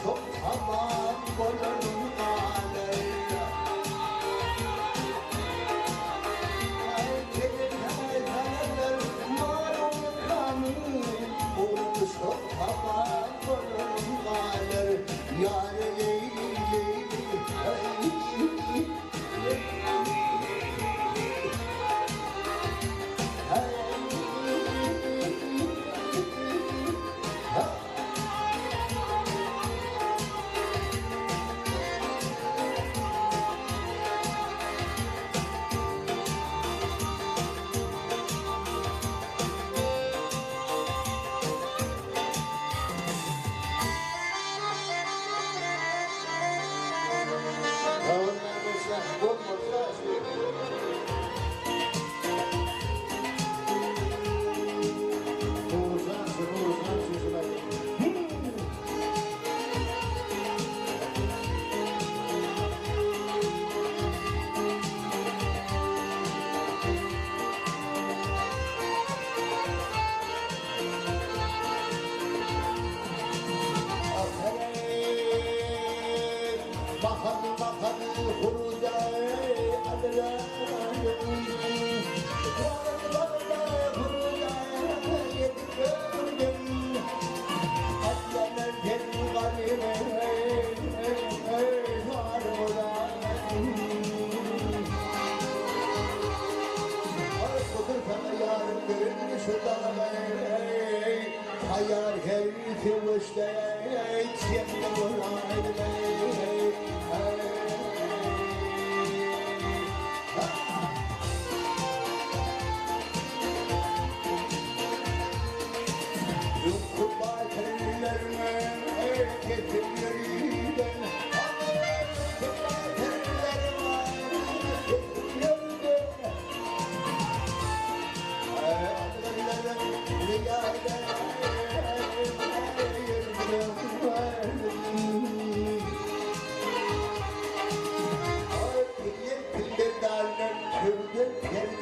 Çok tamam bolanım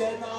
galar.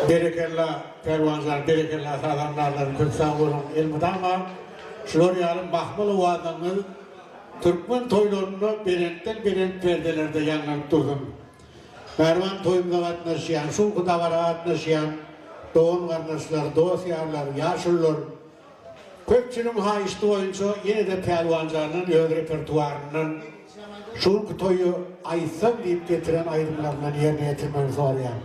Berekella Pälwanjan berekella sazandarlar köp sag boluň elmydama şular ýaly mahmal owazyňyz türkmen toýlarynda belentden belent perdelerde ýaňlanyp dursun. Mähriban toýumyza gatnaşýan, şu günki dabara gatnaşýan dogan-garyndaşlar, dost-ýarlar, ýaşulular, Köpçüligiň haýyşty boýunça ýene-de Pälwanjandan öz repertuaryndan şu günki toýy aýtsam diýip getiren aýdymlaryndan ýerine ýetirmegini soraýan.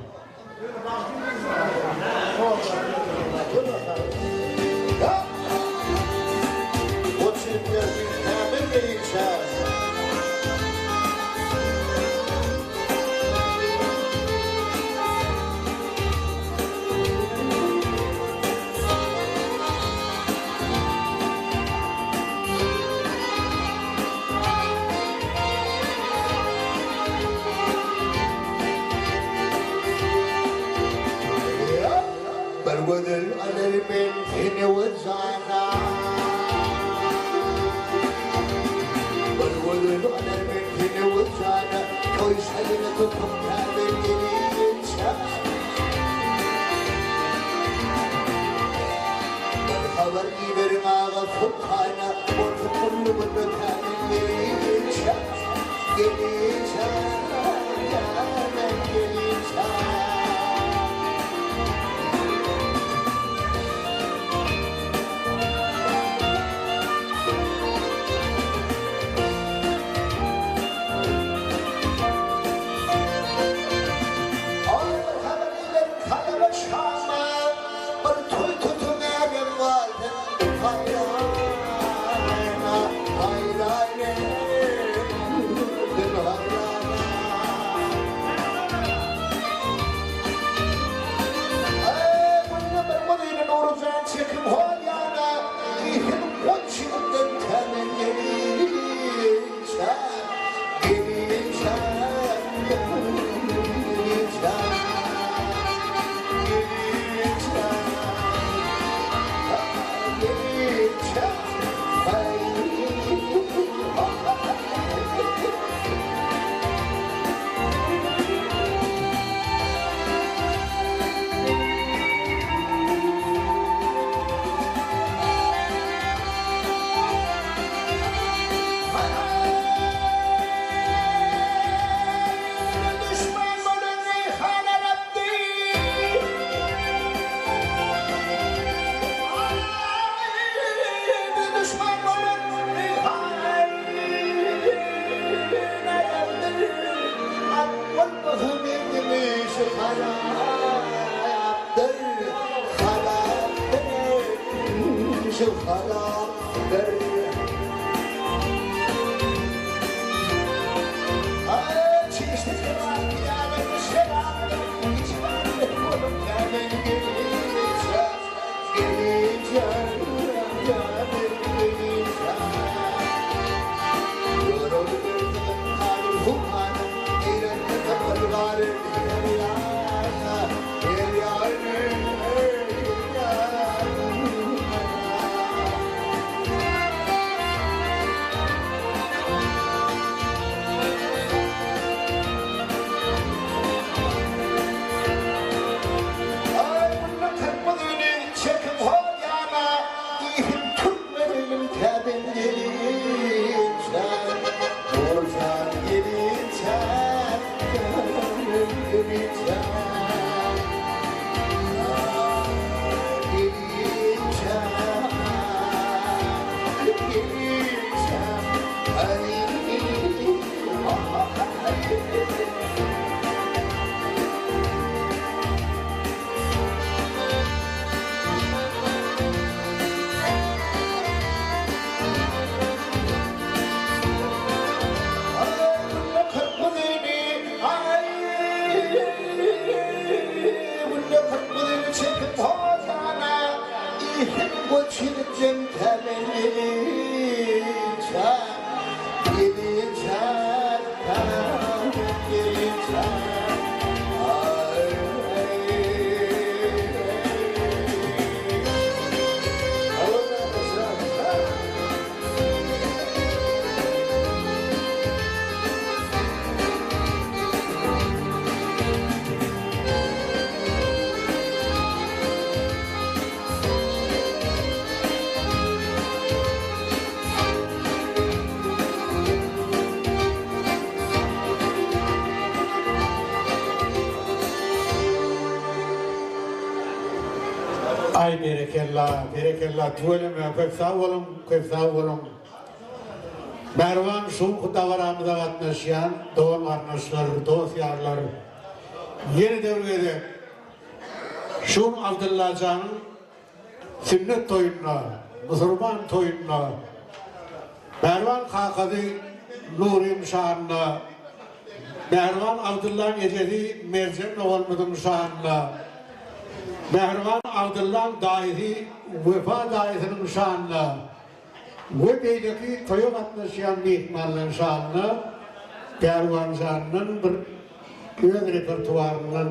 Bir gözel alar men seni wyjana Bir gözel alar men seni wyjana Toý şaýyny tutup täze gelinçä. Bir habar iberiň aga Sultana, Bolsun gully günde tämin gelinçä, Gelinçä, tämin gelinçä. Aý bir habar iberiň Halaba Şama, Bir toý tutuň älem galsyn haýrana, haýran etdim haýrana. Aý günde bir guzyny Nurujan çekiň hol ýana, Diýsin goç ýigitden tämen gelinçä. Aý berekella, berekella tüweleme köp sag boluň, köp sag boluň. Mähriban şu günki dabaramyza gatnaşýan dogan garyndaşlar, dost ýarlar ýene-de bir gezek şu gün Abdyllajanyň sünnet toýunda, musurman toýunda Mähriban kakasy Nuryň şanyna, Mähriban Abdyllaň ejesi Merjen doganymyzyň şanyna, Mähriban Abdyllaň daýysy Wepa daýysynyň şanyna we beýleki toýa gatnaşýan myhmanlaryň şanyna Pälwanjandan bir öz repertuaryndan,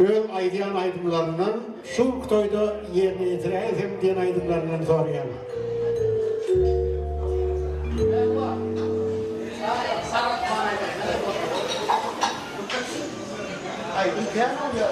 öz aýdýan aýdymlaryndan şu günki toýda ýerine ýetiräýsem diýen aýdymlaryndan soraýan. Aýdym kän bolýar.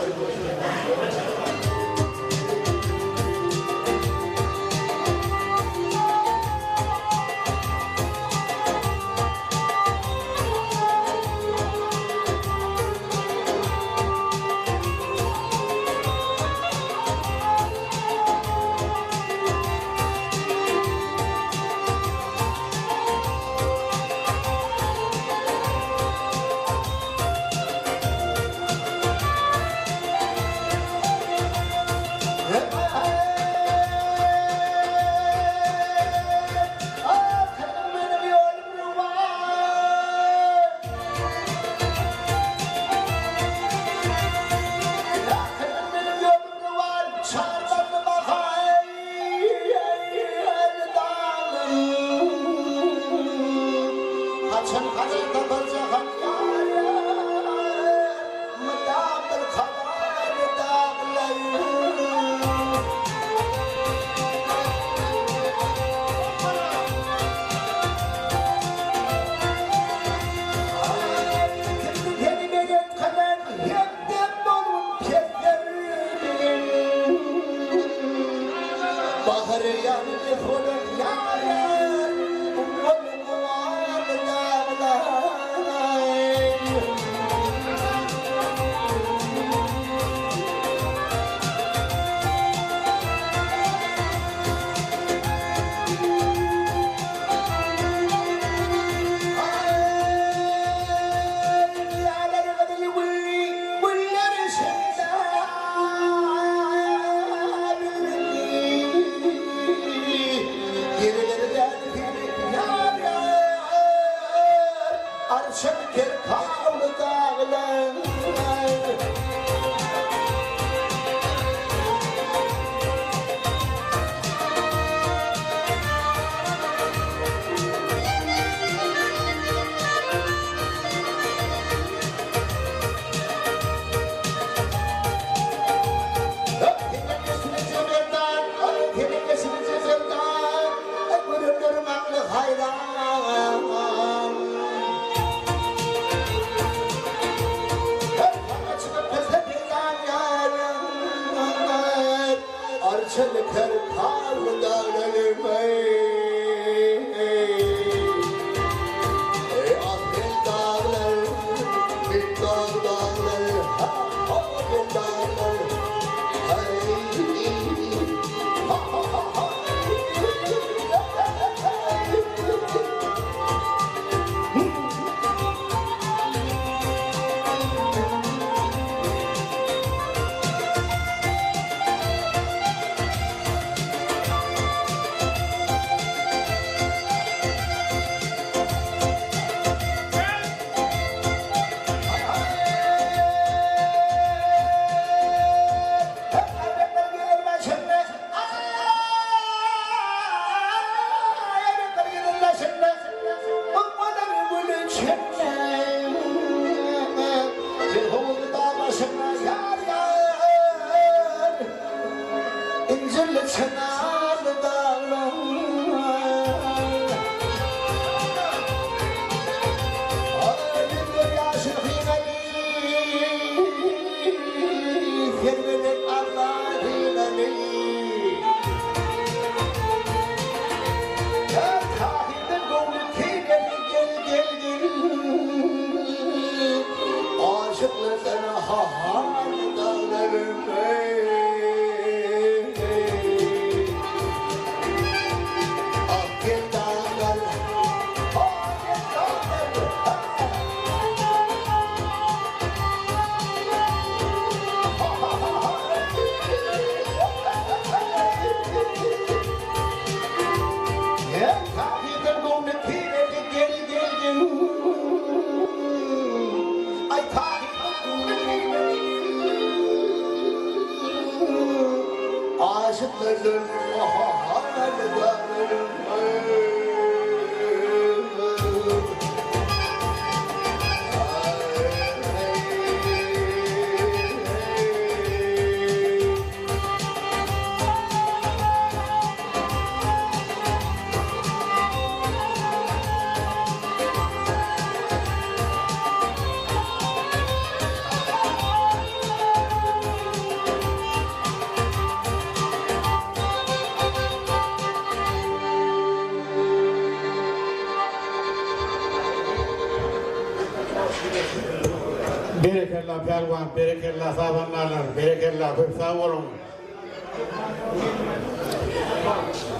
Berekella Pälwan, berekella sazandarlar, berekella köp sag boluň.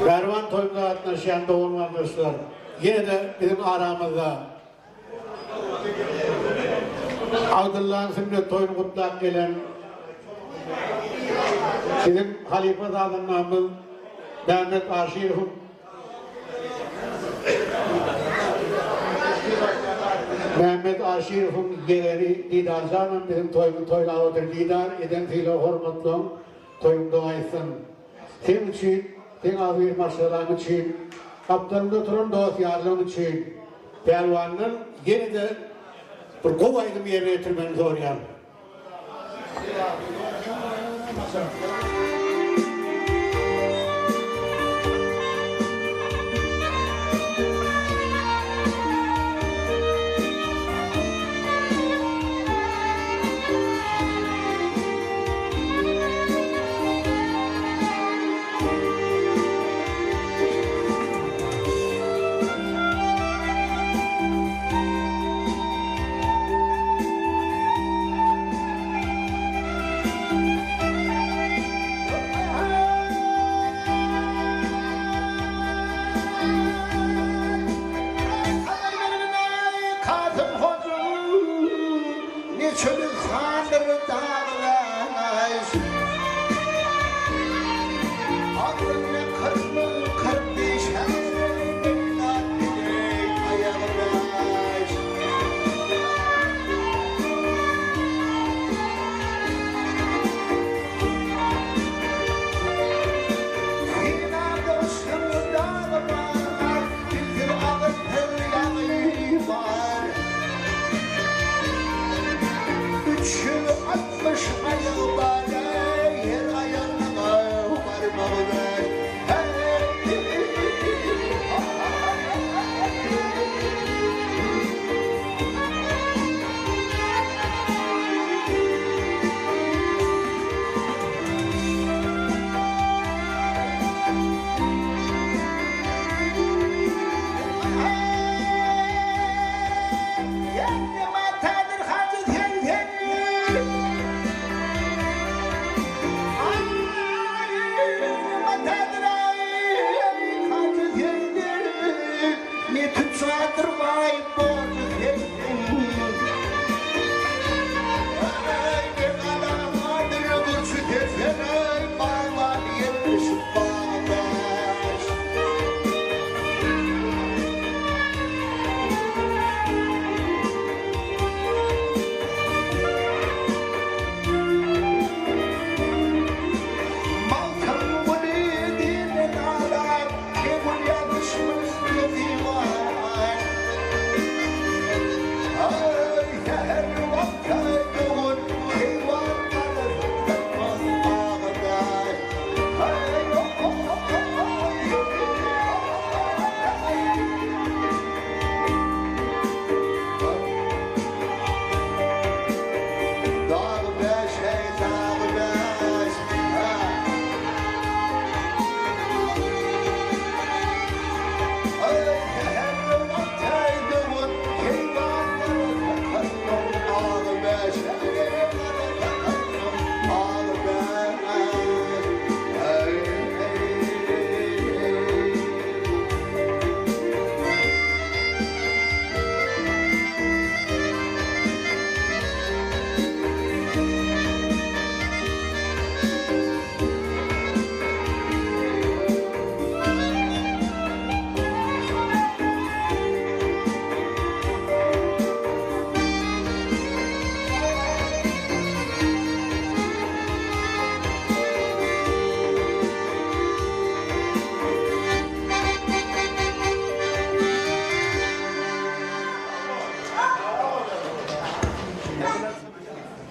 Pälwan toýuna gatnaşýan dogan-garyndaşlar, ýene-de biziň aramyzda Abdyllanyň sünnet toýuny gutlap gelen biziň halypa sazandamyz Mämmet Aşyrowyň Mämmet Aşyrowyň ýegeni Didarjanam biziň toýumyzy toýlap otyr. Didar, eden sylag-hormatlaň toýuň dogaýsyn. Seň üçin, seň agzybir maşgalaň üçin, gapdalynda oturan dost-ýarlaň üçin Pälwandan ýene-de bir gowy aýdym ýerine ýetirmegini soraýan. Kasym hoja ne çölüstandyr daglar. Agzynda 40 müň 45 aýagy baş. Synamda yşgyň dagy bar, Dilsiz agyr ýagy bar. 360 aýagy bar, her aýagynyň barmagy bar.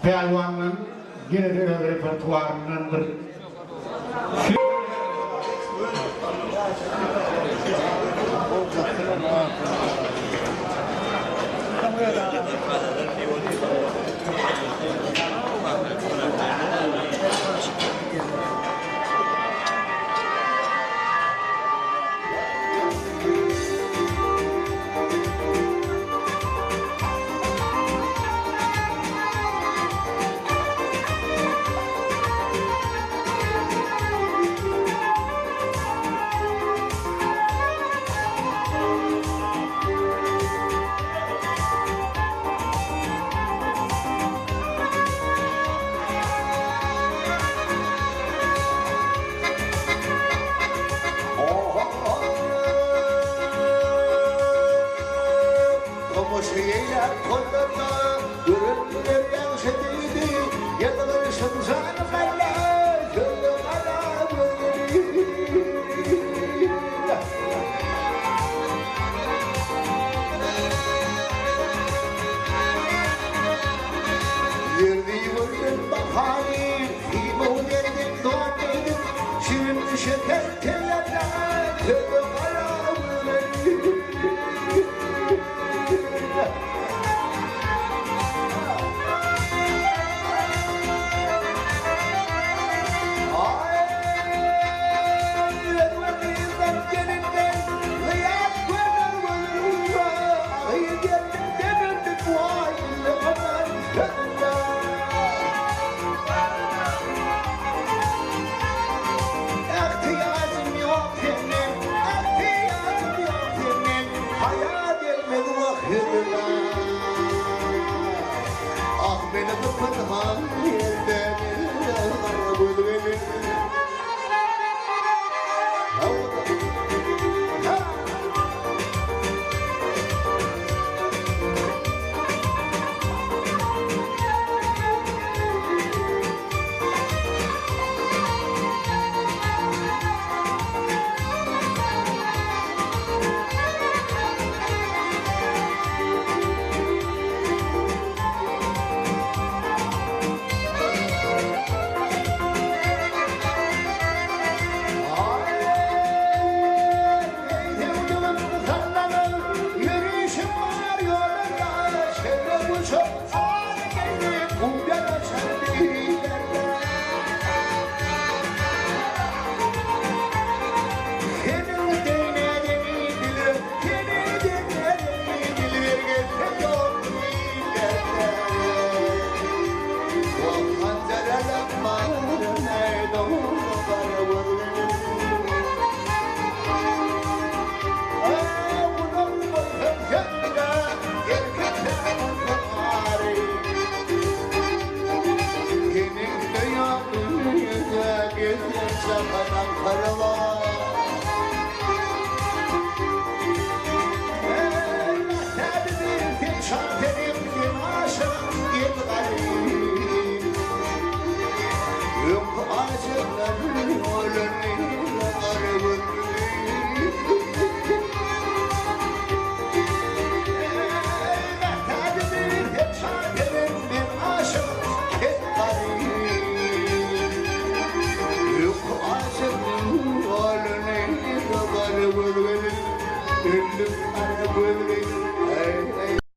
Pälwandan ýene-de öz repertuaryndan bir Tomaşa eýläp toýlarda, Görenler ýagşy diýdi, Ýylgyryşyň janym alla, Sözde gara gözleri. Ýerdi gördüm bahary, Simow derdim don geýdim, Şirin şeker teýýarda, Sözde gara gözleri. Ah beni bu pınhan yerden Kara gözlerim.